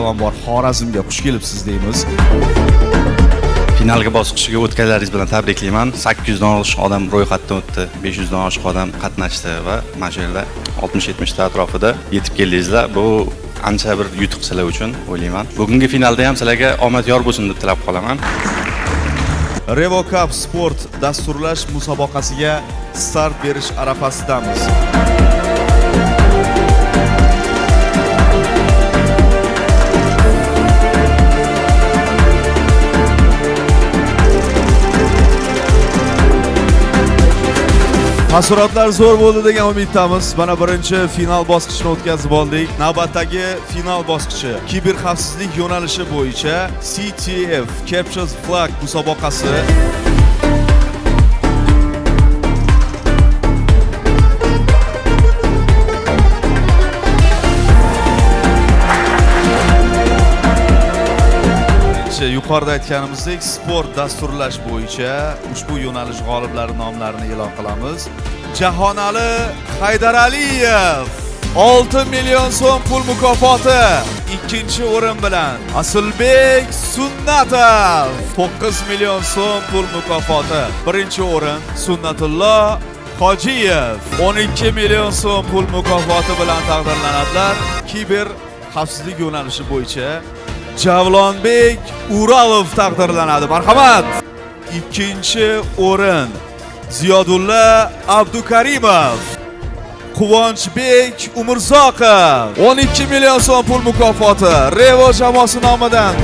Avvalambor Xorazmga xush kelibsiz deymiz. Finalga bosqichiga o'tganlaringiz bilan tabriklayman. 800 dan oshiq odam ro'yxatdan o'tdi, 500 dan oshiq odam qatnashdi va mana shu yerda 60-70 ta atrofida yetib keldingizlar. Bu ancha bir yutuq sizlar uchun o'ylayman. Bugungi finalda ham sizlarga omad yor bo'lsin deb tilab qolaman. Revo Cup sport dasturlash musobaqasiga start berish arafasidamiz. Taassurotlar zo'r bo'ldi degan umiddamiz. Mana birinchi final bosqichini o'tkazib oldik. Navbatdagi final bosqichi kiber xavfsizlik yo'nalishi bo'yicha CTF Captures Flag musobaqasi. Birinchi, yuqorida aytganimizdek, sport dasturlash bo'yicha ushbu yo'nalish g'oliblari nomlarini e'lon qilamiz. Jahonali Haydaraliyev 6 million so'm pul mukofoti, ikkinchi o'rin bilan Asilbek Sunnatov 9 million so'm pul mukofoti, birinchi o'rin Sunnatullo Hojiyev 12 million so'm pul mukofoti bilan taqdirlanadilar. Kiber xavfsizlik yo'nalishi bo'yicha Javlonbek Uralov taqdirlanadi. Marhamat. Ikkinchi o'rin Ziyodulla Abdukarimov. Quvonchbek Umurzoqov 12 million so'm pul mukofoti Revo jamoasi nomidan.